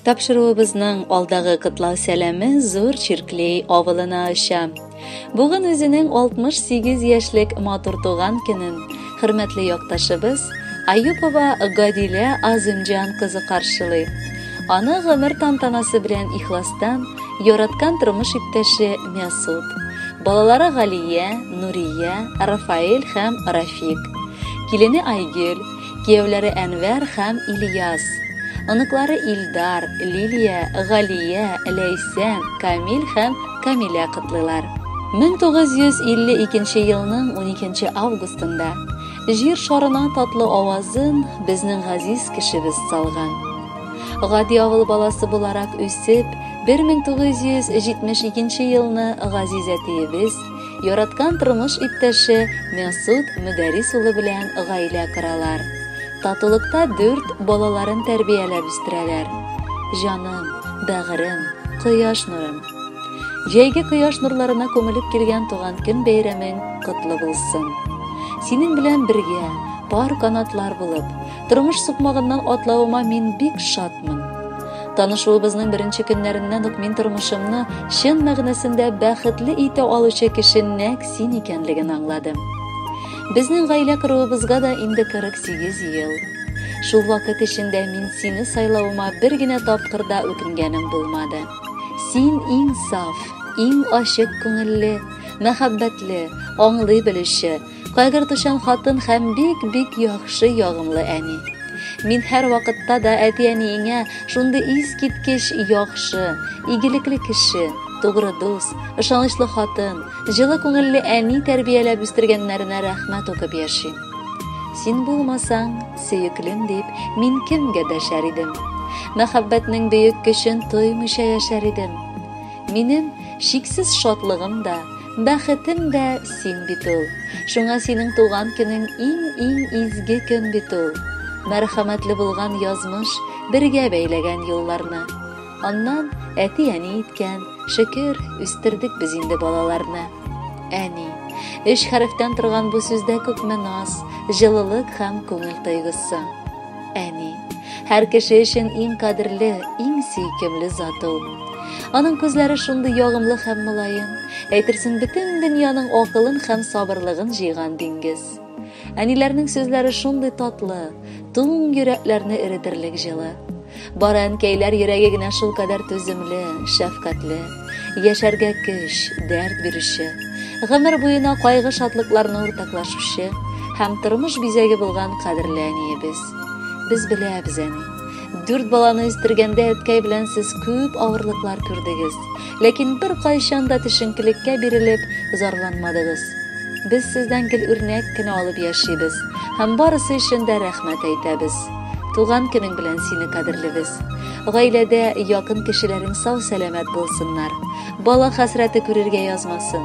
Тапшыруыбызның алдагы котлау сәламе Зур Чирклей авылына оча. Бүген үзенең 68 яшьлек матур туган көнен хөрмәтле якташыбыз Аюпова Гадилә Азимҗан кызы каршылый. Аны гомер тантанасы белән ихластан яраткан тормыш иптәше Мәсуд, балалары Галия, Нурия, Рафаэль һәм Рафик, килене Айгөл, кияүләре Әнвәр һәм Ильяс, оныклары Илдар, Лилия, Галия, Ләйсән, Камил һәм Камилә котлыйлар. 1952 елның 12 августында Җир шарына татлы авазын безнең газиз кешебез салган. Гади авыл баласы буларак үсеп, 1972 елны газиз әтиебез, яраткан тормыш иптәше Мәсуд Мөдәрис улы белән гаилә коралар. Татулыкта дүрт балаларын тәрбияләп үстерәләр. Җаным, бәгырем, кояш нурым. Җәйге кояш нурларына күмелеп килгән туган көн бәйрәмең котлы булсын. Синең белән бергә, пар канатлар булып, тормыш сукмагыннан атлавыма мин бик шатмын. Танышуыбызның беренче көннәреннән үк мин тормышымны чын мәгънәсендә бәхетле итә алучы кеше нәкъ син икәнлеген аңладым. Безнең гаилә коруыбызга да инде 48 ел. Шул вакыт эчендә мин сине сайлавыма бер генә тапкыр да үкенгәнем булмады. Син иң саф, иң ачык күңелле, мәхәббәтле, аңлый белүче, кайгыртучан хатын һәм бик-бик яхшы ягымлы әни. Мин һәр вакытта да әти-әниеңә шундый искиткеч яхшы, игелекле кеше, тугры дус, ышанычлы хатын, җылы күңелле әни тәрбияләп үстергәннәренә рәхмәт укып яшим. Син булмасаң, сөеклем дип, мин кемгә дәшәр идем? Мәхәббәтнең бөек көчен тоймыйча яшәр идем. Минем шиксез шатлыгым да, бәхетем дә син бит ул. Шуңа синең туган көнең иң-иң изге көн бит ул. Мәрхәмәтле булган язмыш бергә бәйләгән юлларны. Аннан әти-әни иткән, шөкер, үстердек без инде балаларны. Әни. Өч хәрефтән торган бу сүздә күпме наз, җылылык һәм күңел тойгысы. Әни. Һәр кеше өчен иң кадерле, иң сөйкемле зат ул. Аның күзләре шундый ягымлы һәм мөлаем, әйтерсең бөтен дөньяның акылын һәм сабырлыгын җыйган диңгез. Әниләрнең сүзләре шундый татлы, туң йөрәкләрне эретерлек җылы. Бары әнкәйләр йөрәге генә шулкадәр түземле, шәфкатьле, яшәргә көч, дәрт бирүче, гомер буена кайгы-шатлыкларны уртаклашучы һәм тормыш бизәге булган кадерле әниебез. Без беләбез, әни. Дүрт баланы үстергәндә әткәй белән сез күп авырлыклар күрдегез, ләкин беркайчан да төшенкелеккә бирелеп зарланмадыгыз. Без сездән гел үрнәк кенә алып яшибез һәм барысы өчен дә рәхмәт әйтәбез. Туган көнең белән сине, кадерлебез. Гаиләдә якын кешеләрең сау-сәламәт булсыннар. Бала хәсрәте күрергә язмасын.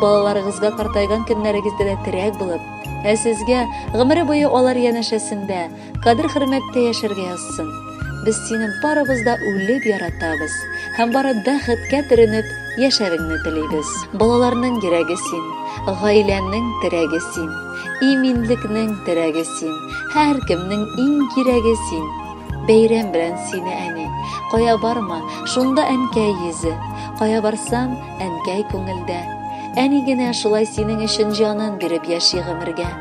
Балаларыгызга картайган көннәрегездә дә терәк булып, ә сезгә гомере буе алар янәшәсендә, кадер-хөрмәттә яшәргә язсын. Без сине барыбыз да үлеп яратабыз һәм бары бәхеткә төренеп яшәвеңне телибез. Балаларның йөрәге син, гаиләнең терәге син, иминлекнең терәге син, һәркемнең иң кирәге син. Бәйрәм белән сине, әни. Кая барма, шунда әнкәй йөзе. Кая барсам, әнкәй күңелдә. Әни генә шулай синең өчен җанын биреп яши гомергә.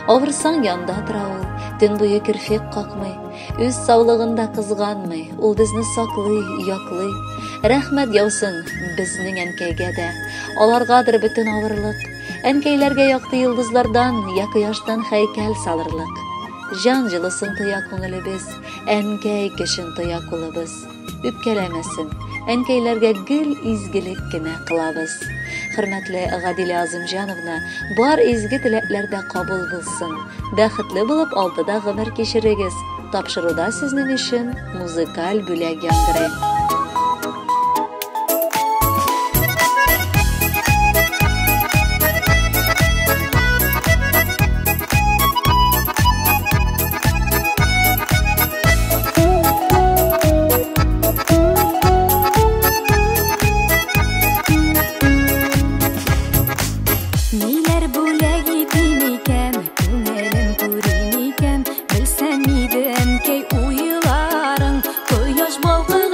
Авырсаң янда тора ул, төн буе керфек какмый. Үз саулыгын да кызганмый, ул безне саклый, яклый. Рәхмәт яусын безнең әнкәйгә дә. Аларгадыр бөтен авырлык. Әнкәйләргә якты йолдызлардан я кояштан һәйкәл салырлык. Җан җылысын тоя күңелебез, әнкәй көчен тоя кулыбыз. Үпкәләмәсен, әнкәйләргә гел изгелек кенә кылабыз. Хөрмәтле Гадилә Азимҗановна, бар изге теләкләр дә кабул булсын. Бәхетле булып алтыда гомер кичерегез. Тапшыруда сезнең өчен музыкаль бүләк яңгырый. Ниләр бүләк итим икән, күңелем күрим икән, белсәм иде, әнкәй, уйларың, кояш балкыган.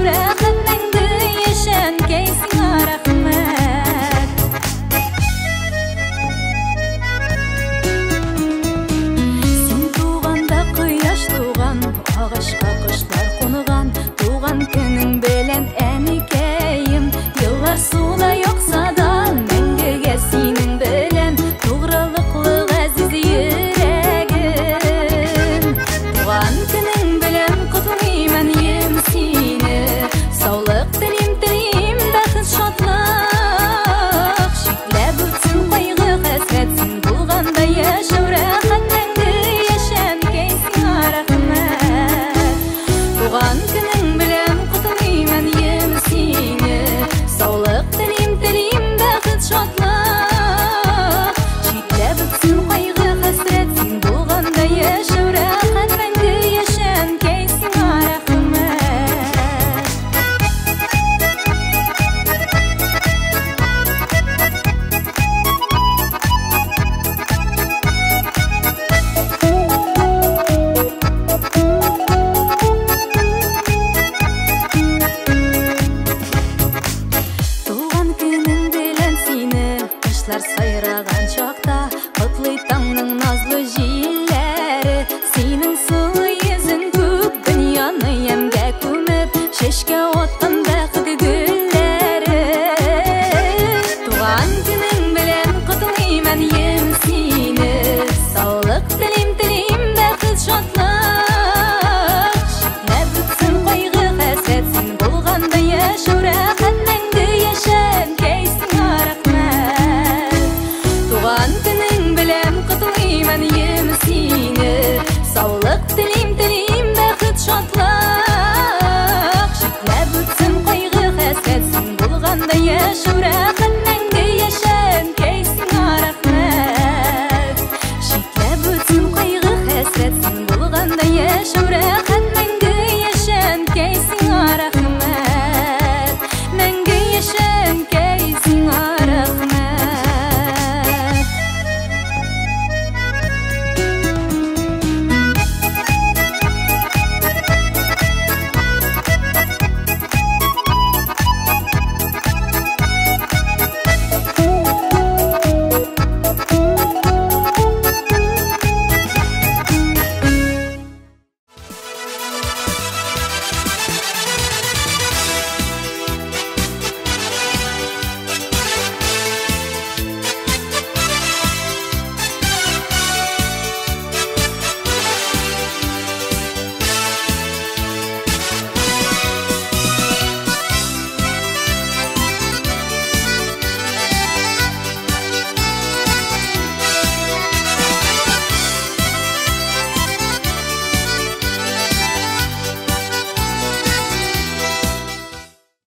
яшәү рәхәт, мәңге яшә, әнкәй, сиңа рәхмәт. Син туганда кояш туган, агачка кошлар кунган. Туган көнең белән, әнекәем, еллар суда акса да, мәңгегә синең белән тугрылыклы газиз йөрәгем. Туган көнең белән котлыйм, әнием, сине. Саулык телим, телим бәхет, шатлык. Читләп үтсен кайгы, хәсрәт, син булганда яшәү рәхәт, мәңге яшә, әнкәй, сиңа рәхмәт. Туган көнең белән котлыйм, әнием, сине. Саулык телим, телим бәхет, шатлык. Читләп үтсен кайгы, хәсрәт, син булганда яшәү рәхәт, мәңге яшә, әнкәй, сиңа рәхмәт. Туган көнең белән сине, кошлар сайрар.